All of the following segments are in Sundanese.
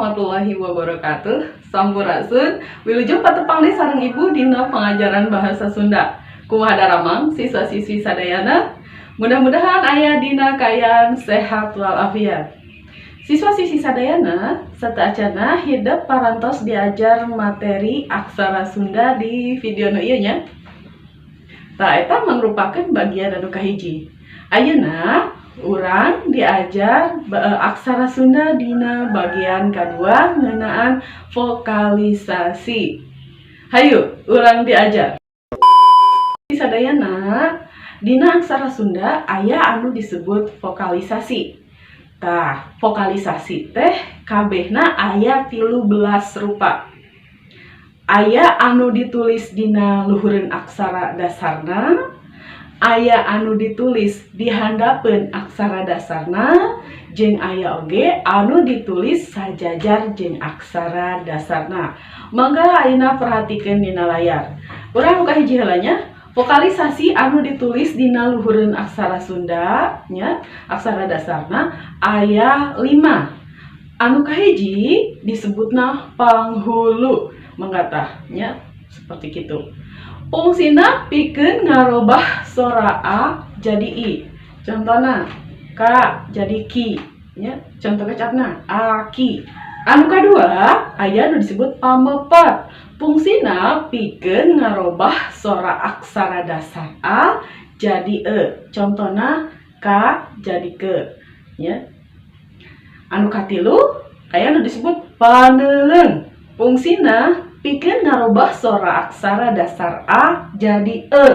Warahmatullahi wabarakatuh. Sampurasun. Wilujeng patepang deui sareng Ibu dina pengajaran bahasa Sunda. Kumaha daramang siswa-siswi sadayana? Mudah-mudahan aya dina kaayaan sehat walafiat. Siswa-siswi sadayana, sateuacana hidep parantos diajar materi aksara Sunda di video nu ieu nya. Tah, eta mangrupakeun bagian anu kahiji. Ayeuna urang diajar aksara Sunda dina bagian kedua ngeunaan vokalisasi. Hayu, urang diajar. Sadayana, dina aksara Sunda aya anu disebut vokalisasi. Tah, vokalisasi teh kabehna aya 13 rupa. Aya anu ditulis dina luhureun aksara dasarna, aya anu ditulis di handapeun aksara dasarna, jeung aya oge anu ditulis sajajar jeung aksara dasarna. Mangga ayeuna perhatikeun dina layar. Urang nu kahiji heula nya, vokalisasi anu ditulis dina luhureun aksara Sunda nya, aksara dasarna aya 5. Anu kahiji disebutna panghulu. Mangga tah nya, seperti kitu. Fungsina pikeun ngarobah sora a jadi i. Contohna k jadi ki nya, contoh kecapna aki. Anu kadua aya anu disebut pamepet. Fungsina pikeun ngarobah sora aksara dasar a jadi e. Contohna k jadi ke nya. Anu katilu aya anu disebut paneuleung. Fungsina pikeun ngarobah sora aksara dasar a jadi e.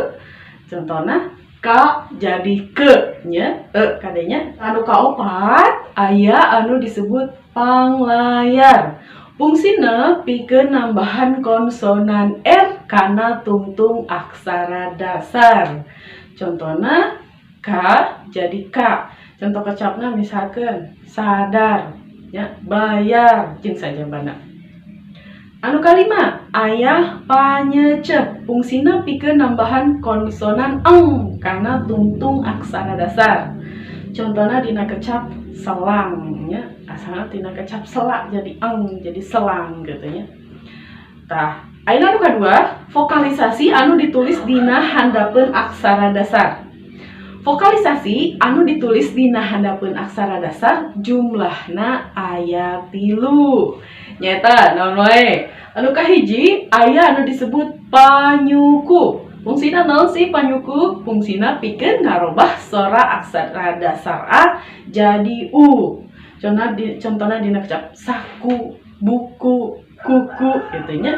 Contohna k jadi ke nya, e kadenya. Anu kaopat aya anu disebut panglayar. Fungsina pikeun nambahan konsonan r kana tungtung aksara dasar. Contohna k jadi k. Contoh kecapna misalkan sadar ya, bayar, jeung sajabana. Anu kalima aya panyecep. Fungsina pikeun nambahan konsonan eng kana tungtung aksara dasar. Contohna dina kecap selang nya, asalna tina kecap selak jadi eng, jadi selang gitu nya. Tah, ayeuna anu kadua, vokalisasi anu ditulis dina handapeun aksara dasar. Vokalisasi anu ditulis dina handapeun aksara dasar jumlahna aya 3. Nyaeta naon wae? Anu kahiji aya anu disebut panyuku. Fungsina naon sih panyuku? Fungsina pikeun ngarobah sora aksara dasar a jadi u. Contohna dina kecap saku, buku, kuku gitu nya.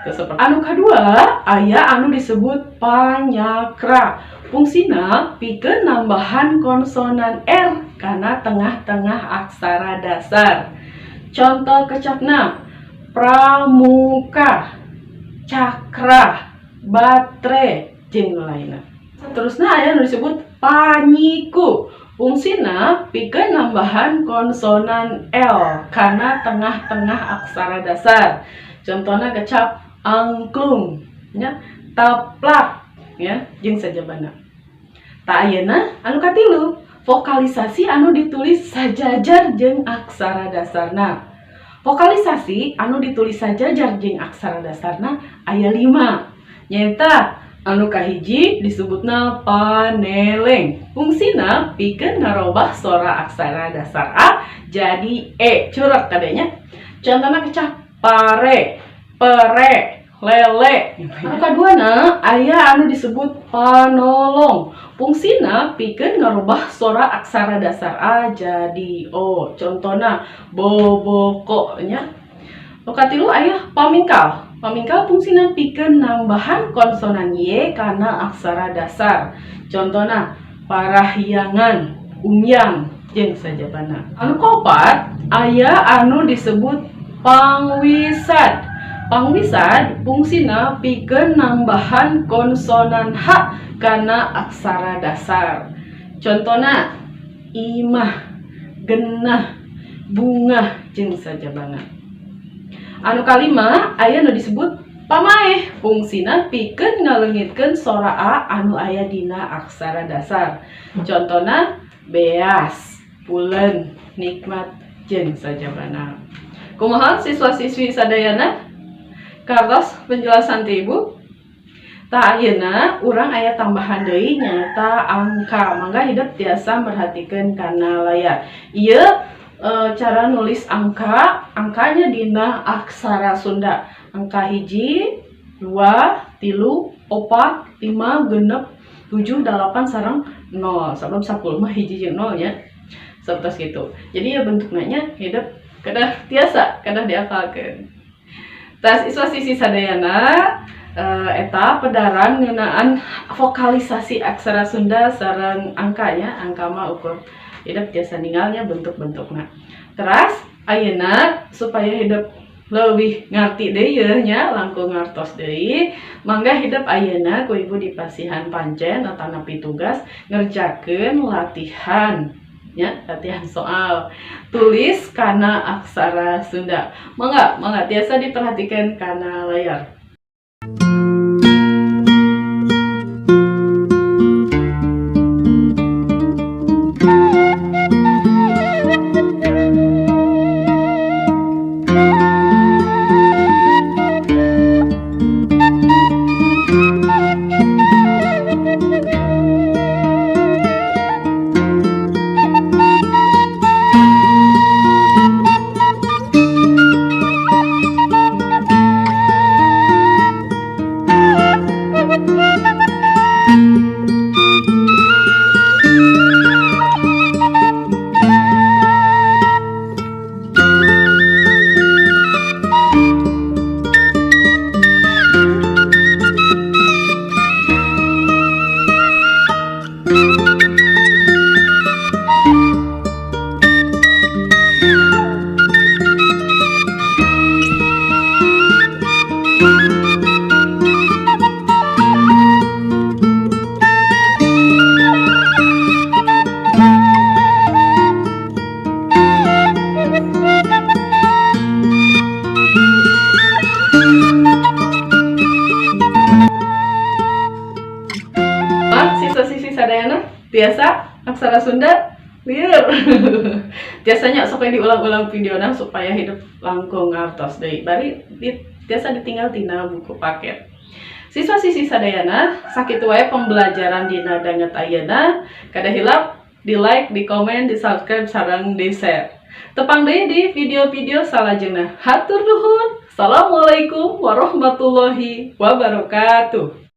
Seperti anu kadua aya anu disebut panyakra. Fungsina pikeun nambahan konsonan r kana tengah-tengah aksara dasar. Contoh kecapna pramuka, cakra, batre, jeung lainna. Seterusnya aya anu disebut panyiku. Fungsina pikeun nambahan konsonan l kana tengah-tengah aksara dasar. Contohna kecap angklung nya, taplak ya, jeung sajabana. Tah, ayeuna anu katilu, vokalisasi anu ditulis sajajar jeung aksara dasarna. Vokalisasi anu ditulis sajajar jeung aksara dasarna aya 5. Nyaeta anu kahiji disebutna paneleng. Fungsina pikeun ngarobah sora aksara dasar a jadi e. Curek kadenya. Contohna kecap pare, pere, lele. Anu kaduana aya anu disebut panolong. Fungsina pikeun ngarubah sora aksara dasar a jadi o. Contohna boboko nya. Nu katilu aya pamingkal. Pamingkal fungsina pikeun nambahan konsonan y kana aksara dasar. Contohna parahyangan, umyang, jeung sajabana. Anu kaopat aya anu disebut pangwisad. Pangwisad fungsina pikeun nambahan konsonan h kana aksara dasar. Contohna imah, genah, bungah, jeung sajabana. Anu kalima aya nu disebut pamaeh. Fungsina pikeun ngaleungitkeun sora a anu aya dina aksara dasar. Contohna beas, pulen, nikmat, jeung sajabana. Kumaha, siswa-siswi sadayana? Kartos penjelasan ti Ibu? Tah, ayeuna urang aya tambahan deui, nyaeta angka. Mangga hidep tiasa merhatikeun kana layar. Ieu cara nulis angka, angkanya dina aksara Sunda. Angka 1, 2, 3, 4, 5, 6, 7, 8, sareng 0. Sebab 10 mah 1 jeung 0 nya. Seperti gitu. Jadi ya bentuknya hidep kedah tiasa, kedah diapalkeun. Tah, siswa-siswi sadayana, eta pedaran ngeunaan vokalisasi aksara Sunda sareng angkanya. Angka mah ukur hidep tiasa ningalnya bentuk-bentukna. Teras ayeuna supaya hidep lebih ngerti deui nya, langkung ngartos deui, mangga hidep ayeuna ku Ibu dipasihan pancen atanapi tugas ngerjakeun latihan ya, latihan soal tulis kana aksara Sunda. Mangga, mangga tiasa diperhatikan kana layar. Ah, siswa-siswi sadayana tiasa aksara Sunda lieur. Tiasanya sok diulang-ulang videona supaya hidep langkung ngartos deui. Bari tiasa ditinggal tina buku paket. Siswa-siswi sadayana, sakitu wae pembelajaran dina danget ayeuna. Kada hilap di like, di komen, di subscribe, sareng di share. Tepang deui di video-video salajengna. Hatur nuhun. Assalamualaikum warahmatullahi wabarakatuh.